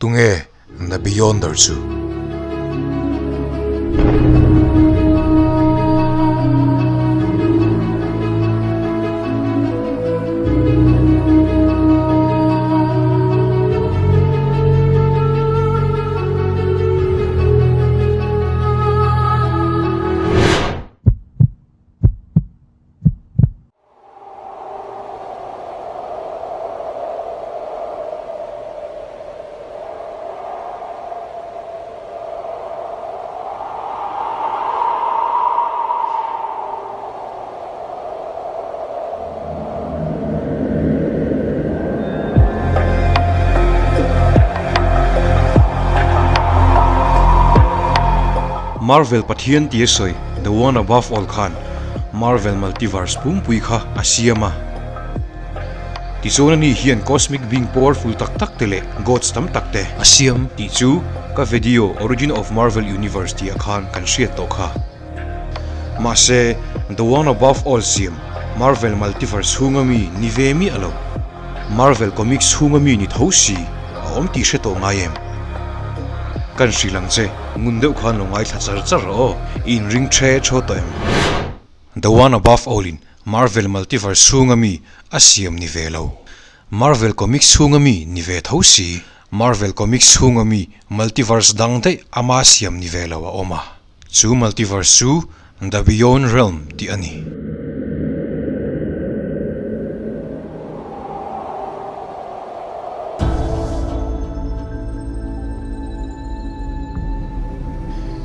Tunge The Beyonder chu? Marvel Pathian tia sawi The One Above All khan Marvel Multiverse pumpui kha a siam a. Tichuan ani hian cosmic being powerful tak tak te leh gods tam tak te a siam tih chu ka video Origin of Marvel Universe tih ah khan kan hriat tawh kha. Mahse, The One Above All siam Marvel Multiverse chhunga mi ni ve miah lo. Marvel Comics chhunga mi ni tho si a awm tih hre tawh ngai em? Kan hrilh ang che, ngun deuh khan lo ngaithla char char rawh aw, i inring the thaw tawh em? The One Above All in Marvel Multiverse chhunga mi a siam ni ve lo. Marvel Comics chhunga mi ni ve tho si. Marvel Comics chhunga mi Multiverse dang daih ama siam ni ve lo a awm a. Chu Multiverse chu The Beyond Realm tih a ni.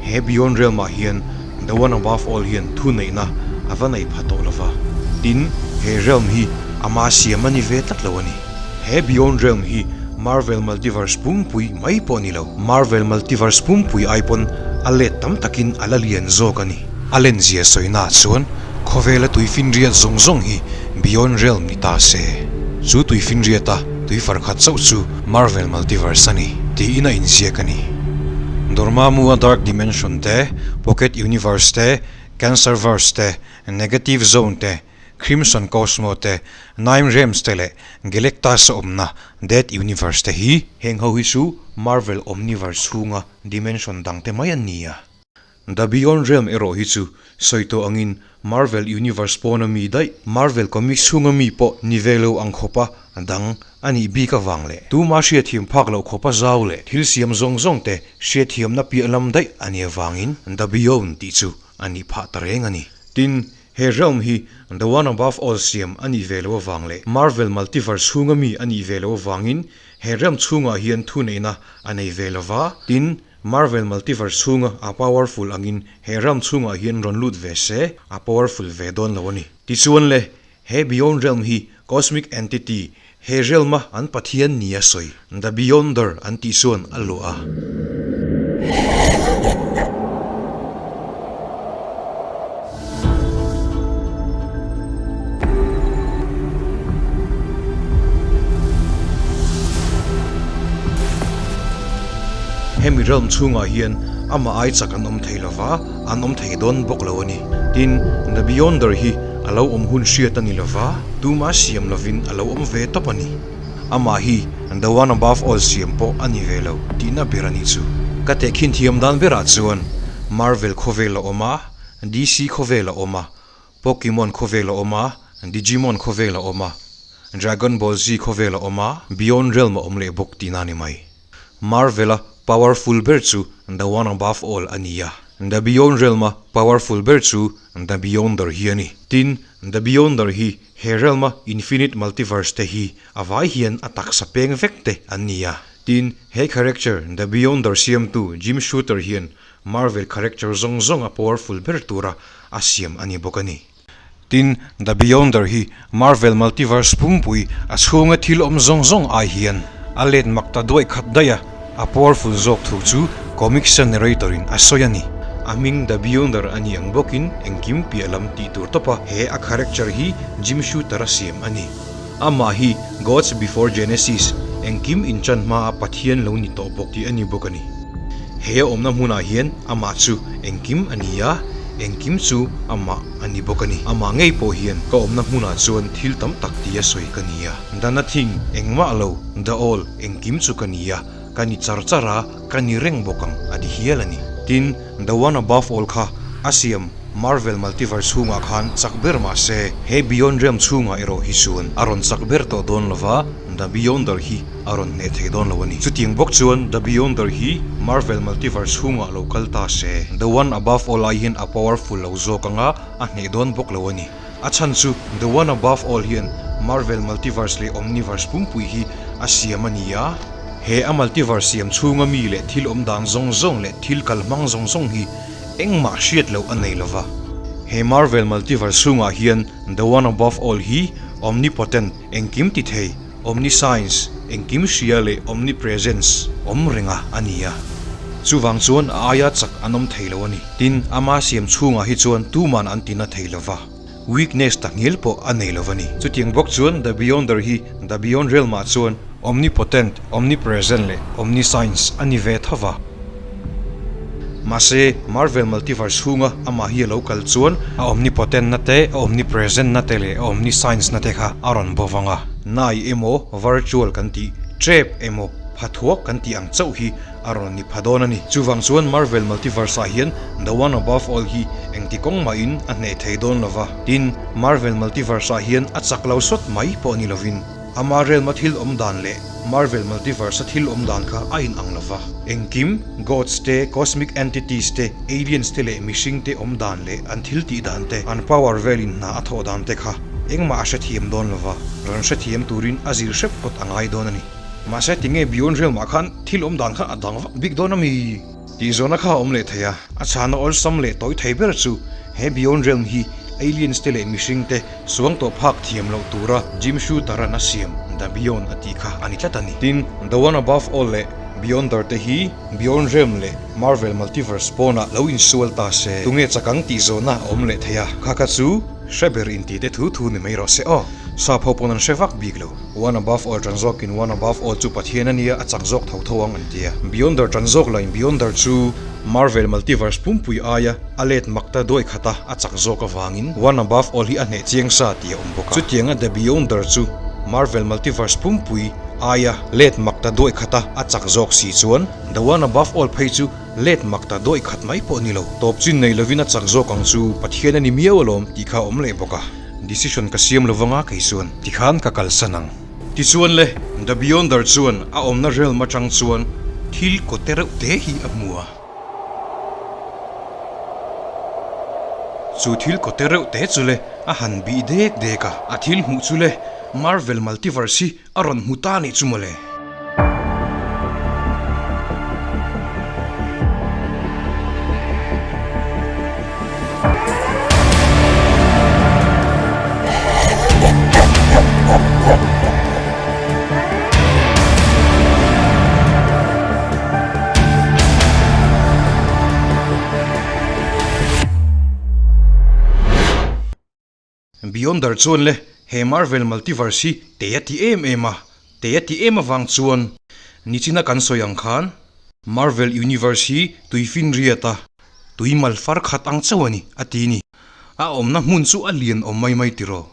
He Beyond Realm ah hian The One Above All hian thu neihna a va nei pha tawh lova. Tin, he realm hi ama siam a ni ve tlat lo a ni. He Beyond Realm hi Marvel Multiverse pumpui mai pawh a ni lo. Marvel Multiverse pumpui ai pawn a let tam takin a la lian zawk a ni. A lenzia sawina chuan khawvela tuifinriat zawng zawng hi Beyond Realm ni ta se. Chu tuifinriata tui farkhat chauh chu Marvel Multiverse a ni, tiin a inziak a ni. Dormammu-a Dark Dimension te, Pocket Universe te, Cancerverse te, Negative Zone te, Crimson Cosmo te, Nine Realms te leh Galactus a awmna Dead Universe te hi. Heng ho hi chu Marvel Omniverse chhunga dimension dangte mai an ni a. The Beyond Realm erawh hi chu sawi tawh angin Marvel Universe pawna mi daih, Marvel Comics chhunga mi pawh ni ve lo ang khawpa dang a nih bik avang leh tuma hriatthiam phak loh khawpa zau leh thil siam zawng zawng te hriatthiamna piah lam daih a nih avangin The Beyond tih chu a nih phah ta reng a ni. Tin, he realm hi The One Above All siam a nih ve loh avang leh Marvel Multiverse chhunga mi a nih ve loh avangin he realm chhungah hian thuneihna a nei ve lova, tin, Marvel Multiverse chhunga a powerful angin he realm chhungah hian rawn lut ve se, a powerful ve dawn lo a ni. Tichuan le, he Beyond Realm hi Cosmic Entity, he realm-a an pathian nia sawi, The Beyonder an tih chuan a luah a. Hemi realm chhungah hian amah ai chak an awm thei lova, an awm thei dawn bawk lo a ni. Tin, The Beyonder hi a lo awm hun hriat a ni lova, tumah siam lovin a lo awm ve tawp a ni. Amah hi The One Above All siam pawh a ni ve lo tihna ber a nih chu. Ka tehkhin thiam dan berah chuan Marvel khawvel a awm a, DC khawvel a awm a, Pokemon khawvel a awm a, Digimon khawvel a awm a, Dragon Ball Z khawvel a awm a, Beyond Realm a awm leh bawk tihna a ni mai. Marvel-a powerful ber chu The One Above All a ni a, The Beyond Realm-a powerful ber chu The Beyonder hi a ni. Tin, The Beyonder hi he realm-a infinite multiverse te hi a vai hian a taksa peng vek te an ni a. Tin, he character The Beyonder siamtu Jim Shooter hian Marvel character zawng zawng a powerful ber tura a siam a ni bawk a ni. Tin, The Beyonder hi Marvel Multiverse pumpui a chhunga thil awm zawng zawng ai hian a let mak ta duai khat daih a, a powerful zawk thu chu comics-a narrator in a sawi a ni. A hming The Beyonder a ni ang bawkin engkim piah lam tih tur tawpa he a character hi Jim Shooter a siam a ni. Amah hi Gods Before Genesis, engkim inchan hmaa Pathian lo ni tawh bawk tih a ni bawk a ni. He a awmna hmunah hian amah chu engkim a ni a, engkim chu amah a ni bawk a ni. Amah ngei pawh hian ka awmna hmunah chuan thil tam tak tia sawi ka ni a. The Nothing, engmah lo, The All, engkim chu ka ni a. Ka ni char char a, ka ni reng bawk ang, a ti hial a ni. Tin, The One Above All kha a siam Marvel Multiverse chhungah khan chak ber mah se, he Beyond Realm chhungah erawh hi chuan a rawn chak ber tawh dawn lova, The Beyonder hi a rawn hneh thei dawn lo a ni. Chutiang bawk chuan The Beyonder hi Marvel Multiverse chhungah lo kal ta se, The One Above All ai hian a powerful lo zawk anga a hneh dawn bawk lo a ni. A chhan chu The One Above All hian Marvel Multiverse leh Omniverse pumpui hi a siam a ni a. He a multiverse siam chhunga mi leh thil awm dan zawng zawng leh thil kal hmang zawng zawng hi engmah hriat loh a nei lova. He Marvel Multiverse chhungah hian The One Above All hi Omnipotent, engkim ti thei, Omniscience, engkim hria leh Omnipresence, awm renga a ni a. Chuvang chuan a aia chak an awm thei lo a ni. Tin, ama siam chhungah hi chuan tuman an tina thei lova, weakness tak ngial pawh a nei lova ni. Chutiang bawk chuan The Beyonder hi The Beyond Realm-ah chuan Omnipotent, Omnipresent leh Omniscience a ni ve tho va. Mahse, Marvel Multiverse chhunga amah hi a lo kal chuan a Omnipotent-na te, a Omnipresent-na te leh a Omniscience-na te kha a rawn bo vang a. Nai emaw, virtual kan tih, trap emaw, phathuak kan tih ang chauh hi a rawn ni pha dawn a ni. Chuvang chuan Marvel Multiverse-ah hian The One Above All hi engti kawng mahin a hneh thei dawn lo va. Tin, Marvel Multiverse-ah hian a chak lo sawt mai pawh ni lovin, ama relma thil awm dan leh Marvel Multiverse-a thil awm dan kha a inang lo va. Engkim, Gods te, Cosmic Entities te, Aliens te leh mihring te awm dan leh an thil tih dan te, an power velin hna a thawh dan te kha engmah a hrethiam dawn lo va, rawn hrethiam turin a zir hrep phawt a ngai dawn a ni. Mahse tinge Beyond Realm ah khan thil awm dan kha a dang vak bik dawn a mi? Tih zawhna kha a awm leh thei a, a chhana awlsam leh tawi thei ber chu he Beyond Realm hi Aliens te leh mihring te suang tawh phak thiam loh tura Jim Shooter an a siam The Beyond a tih kha a ni tlat a ni. Tin, The One Above All leh Beyonder te hi Beyond Realm leh Marvel Multiverse pawnah lo insual ta se, tunge chak ang tih zawhna a awm leh thei a, kha kha chu hre ber intih te thu thu ni mai rawh se aw. Sap ho pawn an hre vak bik lo. One above all tan zawkin one above all chu Pathian a nia, a chak zawk tho tho ang an ti a. Beyonder tan zawk lain Beyonder chu Marvel Multiverse pumpui aia a let mak ta duai khat a, a chak zawk avangin One above all hi a hneh chiang sa tih a awm bawk a. Chutianga The Beyonder chu Marvel Multiverse pumpui aia let mak ta duai khat a, a chak zawk si chuan The One above all phei chu let mak ta duai khat mai pawh a ni lo. Tawp chin nei lovin a chak zawk ang chu Pathian a ni miau alawm tih kha a awm leh bawk a. Decision ka siam lo vanga kei chuan tikhan ka kalsan ang. Tichuan le, The Beyonder chuan a awmna realm atang chuan thil kaw te reuh te hi a hmu a. Chu thil kaw te reuh te chu le a han bih dek dek a. A thil hmuh chu le Marvel Multiverse hi A rawn hmu ta nih chu mawle. Beyonder chuan le he Marvel Multiverse hi te a ti em em a, te a ti em avang chuan nichina kan sawi ang khan Marvel Universe hi tuifinriat a tui mal far khat ang chauh a ni a ti ni. A awmna hmun chu a lian awm mai mai tiraw?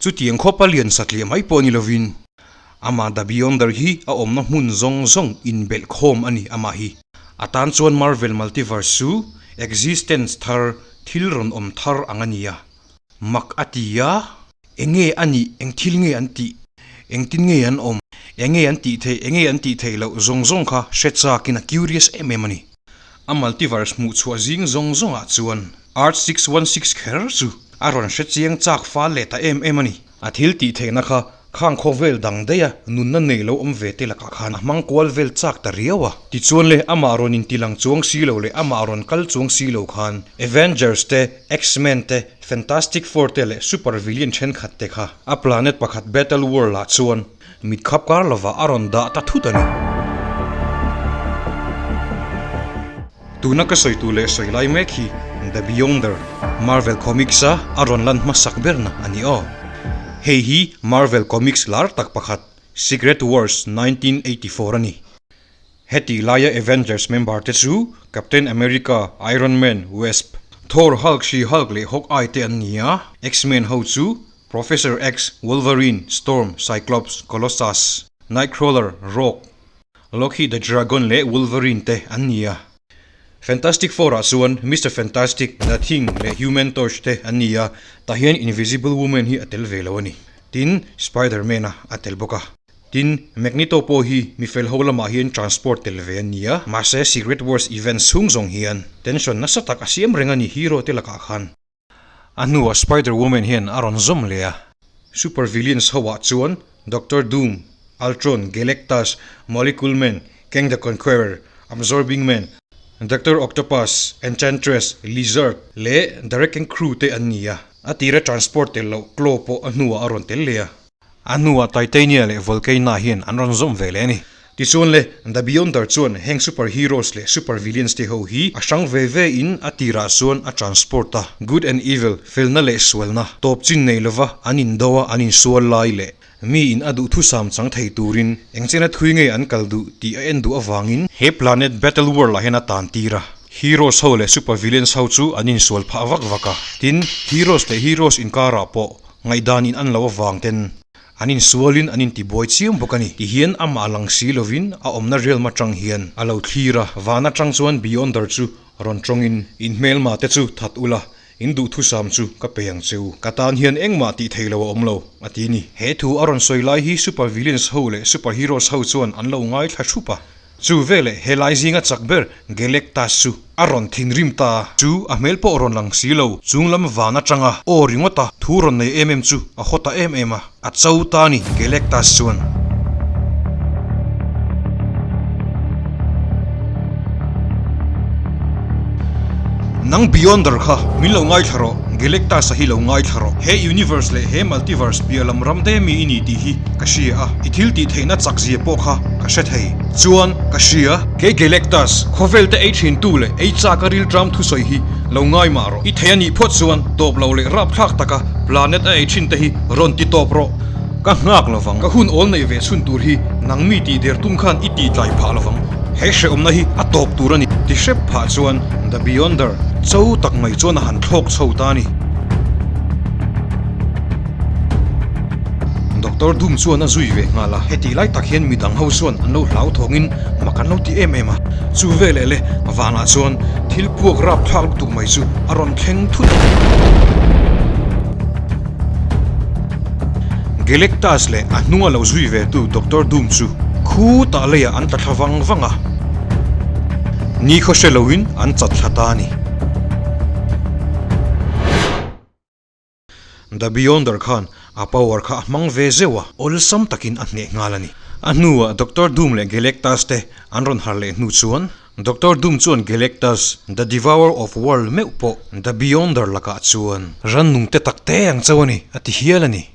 Chutiang khawp a lian satliah mai pawh ni lovin amah The Beyonder hi a awmna hmun zawng zawng inbelh khawm a ni amah hi. A tan chuan Marvel Multiverse chu existence thar thil rawn awm thar ang a ni a. Mak a ti a, enge a nih, eng thil nge an tih, engtin nge an awm, enge an tih theih, enge an tih theih loh zawng zawng kha hre chakin a curious em em a ni. A multiverse hmuh chhuah zing zawng zawngah chuan Earth 616 kher chu a rawn hre chiang chak fal leh ta em em a ni. A thil tih theihna kha Khang khawvel dang daiha nunna nei lo awm ve te lakah khan a hmang kual vel chak ta riau a. Tichuan le, amah rawn intilang chuang si lo leh amah rawn kal chuang si lo khan Avengers te, X-Men te, Fantastic Four te leh Super Villain thenkhat te kha a planet pakhat Battle World ah chuan mit khap kar lovah a rawn dah ta thut a ni. Tuna ka sawi tur leh sawi lai mek hi The Beyonder, Marvel Comics-a a rawn lan hmasak berna a ni aw. Hei hi Marvel Comics lar tak pakhat Secret Wars 1984 a ni. Heti laia Avengers member te chu Captain America, Iron Man, Wasp, Thor, Hulk, She-Hulk leh Hawkeye te an ni a, X-Men ho chu Professor X, Wolverine, Storm, Cyclops, Colossus, Nightcrawler, Rogue. Loki the Dragon leh Wolverine te an ni a. Fantastic Four ah chuan Mister Fantastic, The Thing leh Human Torch te an ni a, tah hian Invisible Woman hi a tel ve lo a ni. Tin, Spider-Man a a tel bawk a. Tin, Magneto pawh hi mi fel ho lamah hian transport tel ve a ni a, mahse Secret Wars event chhung zawng hian tension nasa tak a siam reng a ni hero te lakah khan. A hnuah Spider Woman hian a rawn zawm leh a. Super Villains ho ah chuan Doctor Doom, Ultron, Galactus, Molecule Man, Kang the Conqueror, Absorbing Man, Doctor Octopus, Enchantress, Lizard leh The Wrecking Crew te an ni a. A tira transport tel loh Claw pawh a hnuah a rawn tel leh a. A hnuah Titania leh Volcana hian an rawn zawm ve leh a ni. Tichuan le, The Beyonder chuan heng super heroes leh super villains te ho hi a hrang ve ve in a tirah chuan a transport a. Good and evil, felna leh sualna, tawp chin nei lova an indo a an insual lai leh mi in a duhthusam chang thei turin engchena thui nge an kal duh tih a en duh avangin he planet Battle World ah hian a tan tir a. Heroes ho leh super villains ho chu an insual phah vak vak a. Tin, heroes leh heroes inkarah pawh Ngaihdan in an lo avang ten an insualin an intibuai chiam bawk a ni. Tihian amah lang si lovin a awmna realm atang hian a lo thlir a, van atang chuan Beyonder chu rawn tawngin, In hmelma te chu that ula, in duhthusam chu ka pe ang che u. Ka tan hian engmah tih thei lo a awm lo, a ti ni. He thu a rawn sawi lai hi Super Villains ho leh Super Heroes ho chuan an lo ngaithla thup a. Chu veleh he lai zinga chak ber Galactus chu a rawn thinrim ta a. Chu a hmel pawh rawn lang si lo, chung lam van atanga aw ringawt a thu rawn nei em em chu a haw ta em em a, a cho ta a ni Galactus chuan. Nang Beyonder kha min lo ngaithla rawh, Galactus-a hi lo ngaithla rawh. He universe leh he multiverse piah lam ram te mi i ni tih hi ka hria a, i thil tih theihna chak zia pawh kha ka hre thei. Chuan, ka hria. Kei Galactus, khawvel te ei thin tu leh ei chak a rilṭam thusawi hi lo ngai mah rawh. I thei a nih phawt chuan tawp lo leh rapthlak taka planet a ei thin te hi rawn ti tawp rawh. Ka nghak lovang. Ka hun awl neih ve chhun tur hi nang mi tih der tum khan i tih tlai phah lovang. He hrehawmna hi a tawp tur a ni. Ti hrep phah chuan The Beyonder cho tak mai chuan a han thlawk chho ta a ni. Doctor Doom chuan a zui ve nghal a, hetih lai tak hian midang ho chuan an lo hlau thawngin mak an lo ti em em a. Chu veleh le vanah chuan thil puak rapthlak lutuk mai chu a rawn thleng thut a. Galactus leh a hnunga lo zui ve tu Doctor Doom chu khutah leiah an tla thla vang vang a, nikhaw hre loin an chat thla ta a ni. The Beyonder khan a power kha a hmang ve zeuh a, awlsam takin a hneh nghal a ni. A hnuah Doctor Doom leh Galactus te an rawn harh leh hnu chuan Doctor Doom chuan Galactus, The Devourer of World meuh pawh The Beyonder lakah chuan rannung te tak te ang chauh a ni, a ti hial a ni.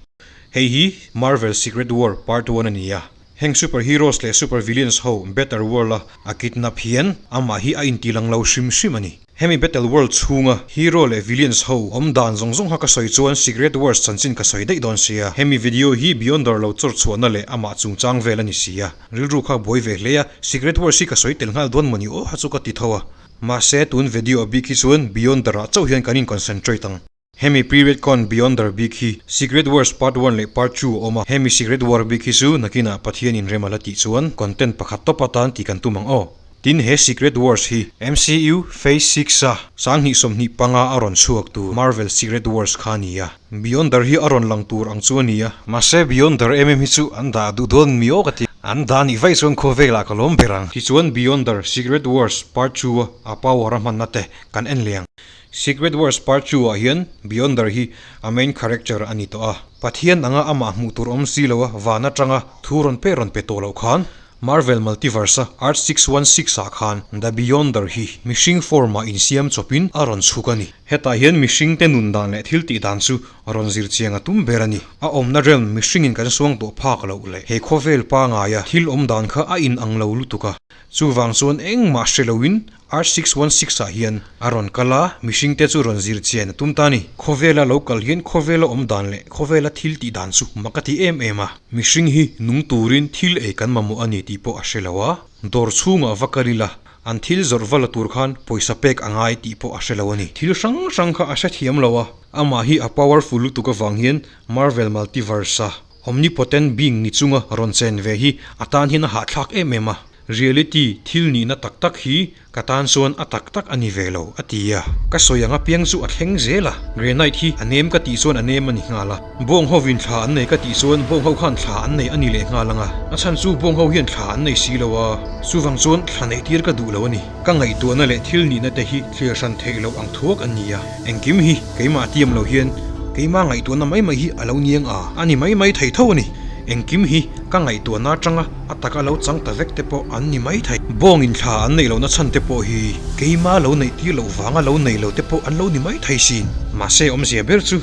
Hei hi Marvel Secret War Part One a ni a, heng super heroes leh super villains ho Better World a a kidnap hian amah hi a intilang lo hrim hrim a ni. Hemi Battle World chhunga hero leh villains ho awm dan zawng zawng kha ka sawi chuan Secret Wars chanchin ka sawi daih dawn sia. Hemi video hi Beyonder lo chawr chhuahna leh amah chungchang vel a ni sia. Rilru kha buai ve hle a, Secret Wars hi ka sawi tel nghal dawn mawni aw ha chu ka ti tho a. Mahse tun video a bik hi chuan Beyonder ah chauh hian kan in concentrate ang. Hemi period con Beyonder bik hi Secret Wars part one leh part two a awm a, hemi Secret War bik hi chu nakinah Pathian in rem a la tih chuan content pakhat tawp atan tih kan tum ang aw. Tin he Secret Wars hi MCU Phase Six a 2025 a rawn chhuak tur Marvel Secret Wars kha a ni a, Beyonder hi a rawn lang tur ang chu a ni a. Mahse Beyonder em em hi chu an dah duh dawn mi aw ka ti. An dah nih vaih chuan khawvelah ka lawm ber ang. Tichuan Beyonder Secret Wars Part Two a power a hmanna te kan en leh ang. Secret Wars Part Two ah hian Beyonder hi a main character a ni tawh a. Pathian anga amah hmuh tur awm si lo a van atanga thu rawn pe rawn pe tawh loh khan Marvel Multiverse a Earth 616 ah khan The Beyonder hi mihring form ah insiam chawpin a rawn chhuk a ni. Hetah hian mihringte nun dan leh thil tih dan chu rawn zir chiang a tum ber a ni. A awmna realm mihringin kan suang tawh phak loh leh he khawvel pangaia thil awm dan kha a inang lo lutuk a. Chuvang chuan engmah hre loin Earth 616 ah hian a rawn kal a, mihringte chu rawn zir chian a tum ta a ni. Khawvela lo kal hian khawvela awm dan leh khawvela thil tih dan chu mak a ti em em a. Mihring hi nung turin thil ei kan mamawh a ni tih pawh a hre lo a, dawr chhungah va kal ila an thil zawrh va la tur khan pawisa pek a ngai tih pawh a hre lo a ni. Thil hrang hrang kha a hrethiam lo a, amah hi a powerful lutuk avang hian Marvel Multiverse-a omnipotent being ni chunga rawn chen ve hi a tan hian a hahthlak em em a. Reality, thil nihna tak tak hi ka tan chuan a tak tak a ni ve lo, a ti a. Ka sawi ang apiang chu a thleng zel a. Granite hi a nem ka tih chuan a nem a ni nghal a. Bawng hovin thla an nei ka tih chuan bawng ho khan thla an nei a ni leh nghal ang a. A chhan chu bawng ho hian thla an nei si lo a, chuvang chuan thla neih tir ka duh lo a ni. Ka ngaihtuahna leh thil nihna te hi thlir hran theih loh ang thuak an ni a. Engkim hi keimah tiam lo hian keimah ngaihtuahna mai mai hi a lo niang a, a ni mai mai thei tho a ni. Engkim hi ka ngaihtuahna atanga a taka lo chang ta vek te pawh an ni mai thei. Bawngin thla an neih lohna chhan te pawh hi keimah lo neih tir loh vanga lo nei lo te pawh an lo ni mai thei sin. Mahse awmzia ber chu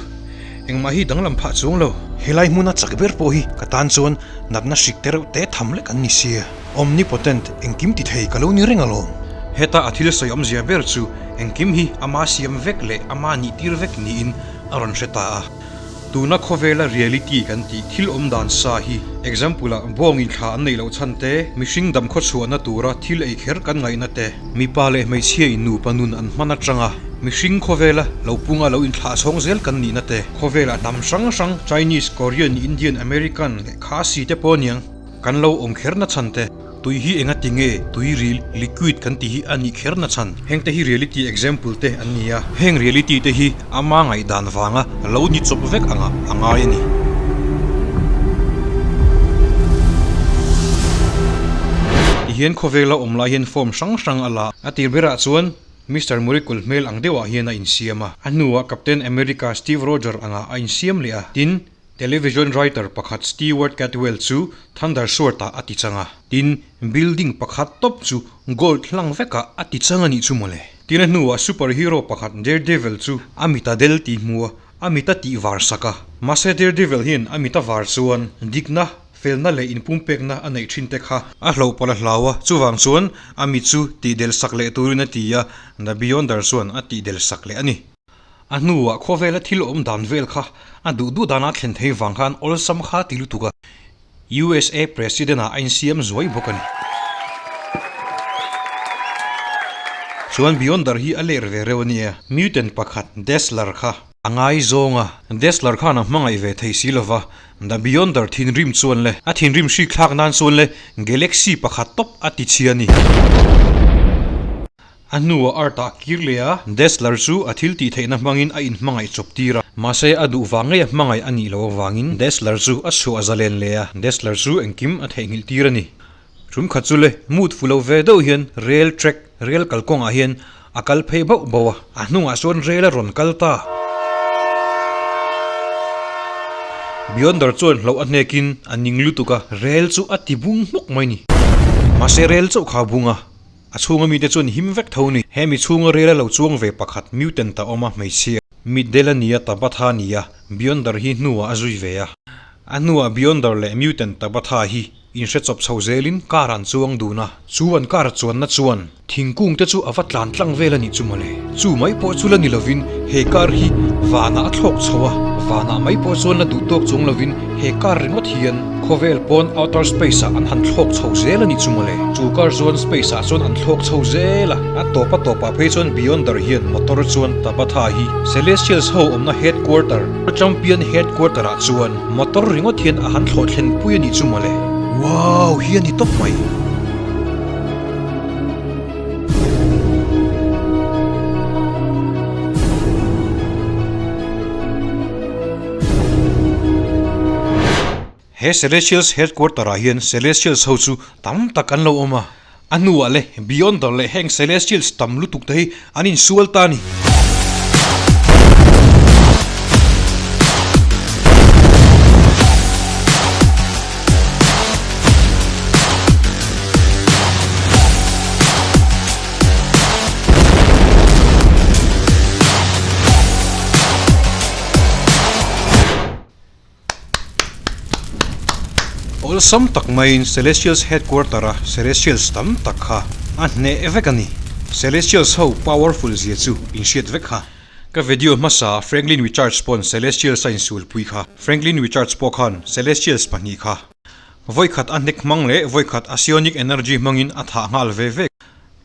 engmah hi danglam phah chuang lo. Helai hmuna chak ber pawh hi ka tan chuan natna hrik te reuh te tham lek an ni sia. Omnipotent, engkim ti thei ka lo ni reng alawm. Heta a thil sawi awmzia ber chu engkim hi ama siam vek leh ama nih tir vek niin a rawn hre ta a. Tuna khawvela reality kan tih thil awm dan sa hi example ah bawngin thla an neih loh chhan te, mihring dam khawchhuahna tura thil ei kher kan ngaihna te, mipa leh hmeichhia in nupa nun an hman atanga mihring khawvela lo punga lo inthlah chhawng zel kan nihna te, khawvela hnam hrang hrang Chinese, Korean, Indian, American leh Khasi te pawh aniang. Kan lo awm kher na chhan te, tui hi enga ti nge tui ril, liquid, kan tih hi a nih kher na chhan? Heng te hi reality example te an ni a. Heng reality te hi ama ngaihdan vanga lo ni chawp vek anga a ngai a ni. Tihian khawvela awm lai hian form hrang hrang a la. A tir berah chuan Mister Miracle hmel ang deuhah hian a insiam a. A hnuah Captain America Steve Roger angah a insiam leh a. Tin, Television writer pakhat Stewart Catwell chu Thunder Sword-ah a ti chang a, tin, building pakhat tawp chu gold hlang vekah a ti chang a nih chu mawle. Tin a hnuah superhero pakhat Daredevil chu a mit a del tih hmu a, a mit a tih var sak a. Mahse Daredevil hian a mit a var chuan dikna, felna leh inpumpekna a neih thin te kha a hloh palh a hlau a, chuvang chuan a mit chu tihdel sak leh turin a ti a, The Beyonder chuan a tihdel sak leh a ni. A hnuah khawvela thil awm dan vel kha a duh duh dana thlen thei vang khan awlsam kha ti lutuk a, USA President ah a insiam zuai bawk a ni. Chuan Beyonder hi a ler ve reuh a nia. Mutant pakhat Dazzler kha a ngaizawng a, Dazzler khan a hmangaih ve thei si lova, The Beyonder thinrim chuan le a thinrim hrik thlak nan chuan le Galaxy pakhat tawp a ti chhia a ni. A hnuah Art ah kir leh a, Dazzler chu a thil tih theihna hmangin a inhmangaih chawp tir a. Mahse, a duh vang ngei a hmangaih a nih loh avangin Dazzler chu a chhuah zalen leh a, Dazzler chu engkim a theihnghilh tir a ni. Tum khat chu le, mood fu lo ve deuh hian rail track, rail kalkawngah hian a kal phei bauh bauh a, a hnungah chuan rail a rawn kal ta. Beyonder chuan hlauh a hnekin a ning lutuk a, rail chu a ti bung hmuk mai ni. Mahse, rail chauh kha a bung a. A chhunga mite chuan him vek tho ni. He mi chhunga rel a lo chuang ve pakhat mutant a awm a, hmeichhia. Mitdel a ni a, Tabatha a ni a, Beyonder hi hnuah a zui ve a. A hnuah Beyonder leh mutant Tabatha hi inhre chawp chho zelin car an chuang dun a. Chu an car chuanna chuan thingkung te chu a va tlan tlang vel a nih chu mawle. Chu mai pawh chu la ni lovin he car hi vanah a thlawk chho a, vanah mai pawh chuan la duh tawk chuang lovin he car ringawt hian khawvel pawn outer space ah an han thlawk chho zel a nih chu mawle. Chu car chuan space ah chuan an thlawk chho zel a, a tawp a tawpah phei chuan Beyonder hian motor chuan Tabatha hi Celestials ho awmna headquarter, Champion headquarter ah chuan motor ringawt hian a han thlawh thlen pui a nih chu mawle. Wow hi a ni tawp mai. He Celestials Headquarter ah hian Celestials ho chu tam tak an lo awm a, a hnuah le Beyonder leh heng Celestials tam lutuk te hi an insual ta a ni. Awlsam tak maiin Celestials Headquarter a Celestials tam tak kha a hneh vek a ni. Celestials ho powerful zia chu in hriat vek kha. Ka video hmasa Franklin Richards pawn Celestials a insulpui kha. Franklin Richards pawh khan Celestials pahnih kha vawikhat a hnek hmang leh vawikhat a psionic energy hmangin a thah nghal ve vek.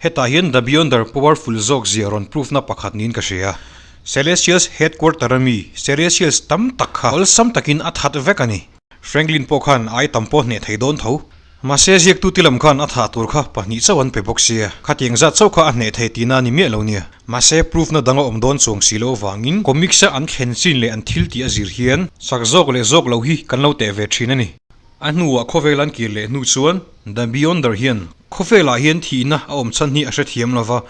Hetah hian The Beyonder powerful zawk zia rawn proof na pakhat niin ka hria. Celestials headquarter a mi Celestials tam tak kha awlsam takin a that vek a ni. Franklin pawh khan ai tam pawh hneh thei dawn tho. Mahse ziaktute lam khan a thah tur kha pahnih chauh an pe bawk sia, khatiang zat chauh kha a hneh thei tihna a ni miah lo nia. Mahse proof na dang a awm dawn chuang si loh avangin comics a an thlen chin leh an thil tih a zir hian chak zawk leh zawk lo hi kan lo teh ve thin a ni. A hnuah khawvel an kir leh hnu chuan The Beyonder hian khawvelah hian thihna a awm chhan hi a hrethiam lo va,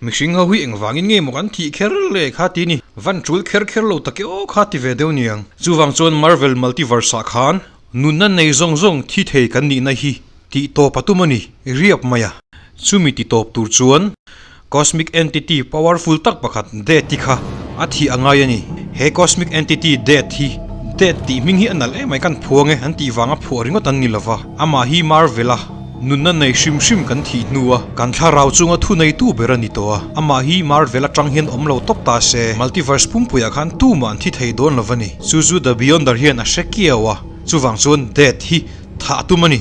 mihring ho hi engvangin nge maw kan thih kher le kha ti ni, van tul kher kher lo tak e aw kha ti ve deuh niang. Chuvang chuan Marvel Multiverse ah khan Nunna nei zawng zawng thi thei kan nihna hi tih tawp a tum a ni, riap mai a. Chumi ti tawp tur chuan Cosmic Entity powerful tak pakhat Death-i kha a thih a ngai a ni. He Cosmic Entity Death hi Death tih hming hi a nalh em mai kan phuang e an tih vanga phuah ringawt an ni lova, amah hi Marvel-a nunna nei hrim hrim kan thih hnua kan thlarau chunga thu neitu ber a ni tawh a, amah hi Marvel atang hian awm lo tawp ta se, Multiverse pumpuiah khan tumah an thi thei dawn lo va ni. Chu chu The Beyonder hian a hre kiau a, chuvang chuan Death hi thah a tum a ni.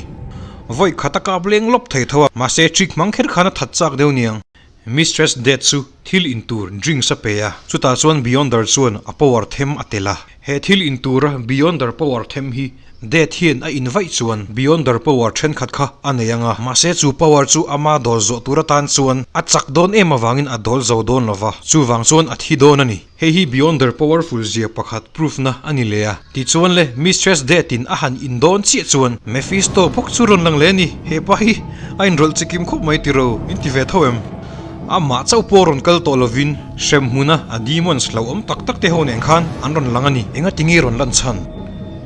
Vawi khat a kap leng lawp thei tho a, mahse trick hmang kher khan a that chak deuh niang. Mistress Death chu thil in tur drinks a pe a, chutah chuan Beyonder chuan a power them a tel a. He thil in tura Beyonder power them hi Death hian a in vaih chuan Beyonder power thenkhat kha a nei ang a, mahse chu power chu ama dawl zawh tur atan chuan a chak dawn em avangin a dawl zo dawn lova, chuvang chuan a thi dawn a ni. Hei hi Beyonder powerful zia pakhat proof na a ni leh a. Tichuan le, Mistress Death in a han in dawn chiah chuan Mephisto bawk chu rawn lang leh a ni. He pa hi a inrawlh chikim khawp mai tiro, in ti ve tho em? Amah chauh pawh rawn kal tawh lovin hrem hmuna a demons hlauhawm tak tak te ho nen khan an rawn lang a ni. Engati nge rawn lan chhan?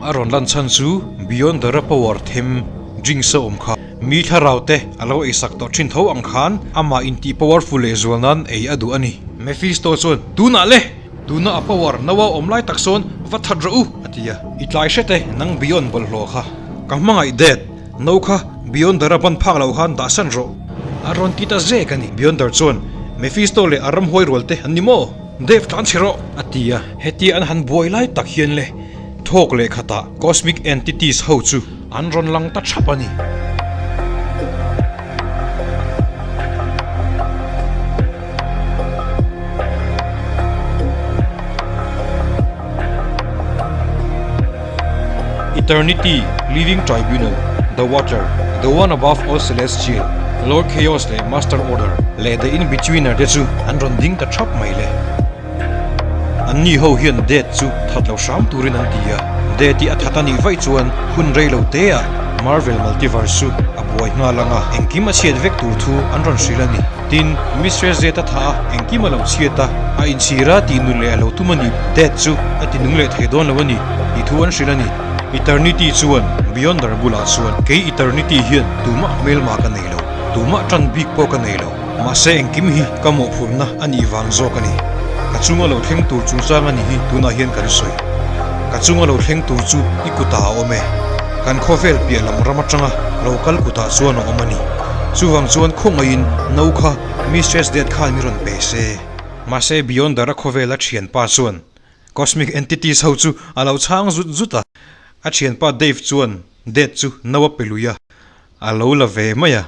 A rawn lan chhan chu Beyonder a power them drinks a awm kha. Mi thlarau te a lo eisak tawh thin tho ang khan amah intih powerful leh zual nan ei a duh a ni. Mephisto chuan, Tunah le! Tuna a power no a awm lai tak sawn va that rawh u! a ti a. I tlai hret e, nang Beyond bawlhhlawh kha. Ka hmangaih det! No kha Beyonder a ban phak loh khan dahsan rawh! A rawn ti ta zek a ni. Beyonder chuan, Mephisto leh a ramhuai rual te an ni maw? Dave tlan chhe rawh! a ti a. Hetia an han buai lai tak hian le, thawk leh khatah Cosmic Entities ho chu An rawn lang ta thap a ni. Eternity, Living Tribunal, The Watcher, The One Above All Celestial, Lord Chaos leh Master Order leh The In-Betweener te chu an rawn ding ta thap mai le. Anni ho hian Death chu that lo hram turin an ti a, Death i a that a nih vaih chuan hun rei lo te ah Marvel Multiverse chu a buai nghal ang a, engkim a chhiat vek tur thu an rawn hrilh a ni. Tin, Mistress Death a thah a, engkim a lo chhiat a, a inchhir a tih nun leh a lo tum a ni, Death chu a ti nung leh thei dawn lo a ni tih thu an hrilh a ni. Eternity chuan Beyonder bulah chuan, Kei Eternity hian tumah hmelma ka nei lo, tumah tan bik pawh ka nei lo. Mahse engkim hi ka mawhphurhna a nih vang zawk a ni. Ka chunga lo thleng tur chungchang a ni hi tunah hian kan sawi. Ka chunga lo thleng tur chu i kutah a awm e. Kan khawvel piah lam ram atanga lo kal kutah chuan a awm a ni. Chuvang chuan khawngaihin no kha Mistress Death khan i rawn pe se. Mahse Beyonder a khawvela thianpa chuan Cosmic Entities ho chu a lo chhang zut zut a. A thianpa Dave chuan Death chu no a pe lui a. A lo la ve mai a.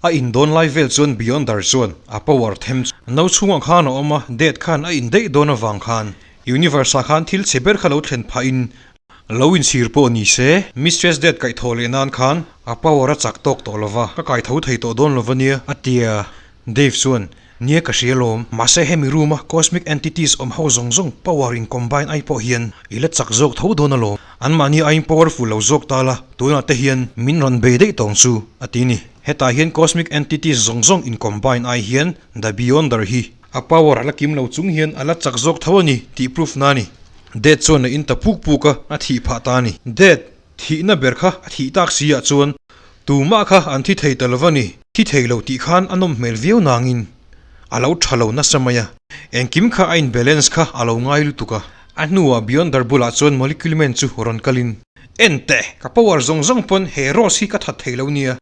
A in dawn lai vel chuan Beyonder chuan a power them chu no chhungah khan a awm a, Death khan a in daih dawn avang khan Universe ah khan thil chhe ber kha lo thlen phah in lo inchhir pawh ni se, Mistress Death kaihthawh leh nan khan a power a chak tawk tawh lova, ka kaitho thei tawh dawn lova nia, a ti a. Dave chuan, Nia ka hria lawm, mahse hemi room a cosmic entities awm ho zawng zawng power in combine ai pawh hian i la chak zawk tho dawn alawm. Anmahni aiin powerful lo zawk ta la, tunah te hian min rawn bei daih tawng chu, a ti ni. Hetah hian cosmic entities zawng zawng in combine ai hian The Beyonder hi a power a la kim lo chung hian a la chak zawk tho a ni tih proof na a ni. Death chuan a in ta puk puk a, a thih phah ta a ni. Death, thihna ber kha a thih tak si ah chuan Tumah kha an thi thei ta lo va ni. Thi thei lo tih khan a nawm hmel viau nangin a lo tha lo nasa mai a. Engkim kha a in balance kha a lo ngai lutuk a. A hnuah Beyonder bulah chuan Molecule Man chu rawn kalin. En teh, ka power zawng zawng pawn he Rose hi ka that thei lo nia.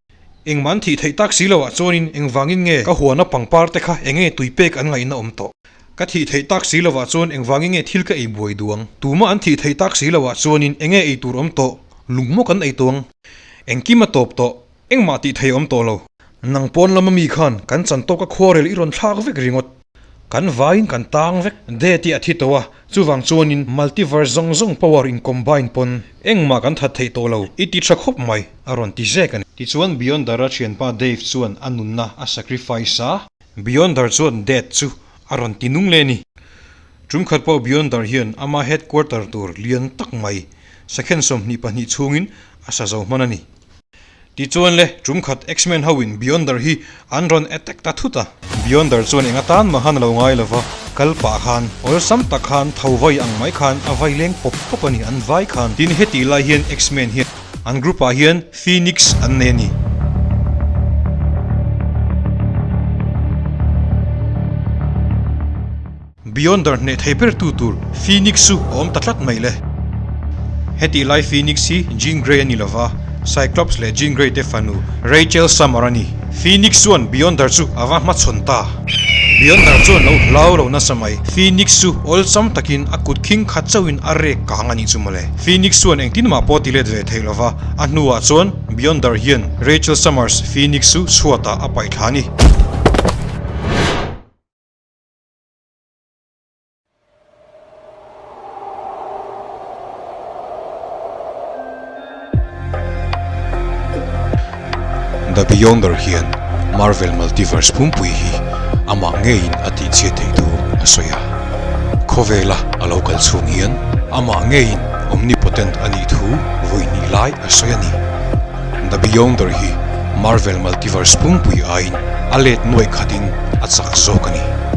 Engmah an thih theih tak si loah chuanin engvangin nge ka huana pangpar te kha enge tui pek an ngaihna awm tawh. Ka thih theih tak si lovah chuan engvangin nge thil ka ei buai duh ang? Tumah an thih theih tak si loah chuanin enge ei tur awm tawh? Lung maw kan ei tawh ang? Engkim a tawp tawh, engmah tih thei awm tawh lo. Nang pawn lama mi khan kan chan tawka khuarel i rawn thlak vek ringawt. Kan vaiin kan tang vek. Death hi a thi tawh a, chuvang chuanin multiverse zawng zawng power in combine pawn engmah kan that theih tawh lo. I ti tha khawp mai, a rawn ti zek a ni. Tichuan Beyonder-a thianpa Dave chuan a nunna a sacrifice a. Beyonder chuan Death chu a rawn ti nung leh a ni. Tum khat pawh Beyonder hian ama headquarter tur lian tak mai second 22 chhungin a sa zo hman a ni. Tichuan le, tum khat X-Men ho in Beyonder hi an rawn attack ta thut a. Beyonder chuan eng atan mah han a lo ngai lo va, kal pah khan awlsam tak khan tho vai ang mai khan a vai leng pawp pawp a ni, an vai khan. Tin, hetih lai hian X-Men hian an group ah hian Phoenix an nei a ni. Beyonder hneh thei ber tu tur Phoenix chu a awm ta tlat mai le. Hetih lai Phoenix hi Jean Grey a ni lova, Cyclops leh Jean Grey te fanu Rachel Summer a ni. Phoenix chuan Beyonder chu a va hmachhawn ta. Beyonder chuan lo hlau lo nasa mai. Phoenix chu awlsam takin a kut khing khat chauhin a rek kang a nih chu mawle. Phoenix chuan engtin mah pawh ti let ve thei lova, a hnuah chuan Beyonder hian Rachel Summers Phoenix chu chhuatah a paih thla a ni. The Beyonder hian Marvel Multiverse pumpui hi amah ngeiin a tihchhiat theih thu a sawi a. Khawvela a lo kal chhung hian amah ngeiin omnipotent a nih thu vawi hnih lai a sawi a ni. The Beyonder hi Marvel Multiverse pumpui aiin a let nuaih khatin a chak zawk a ni.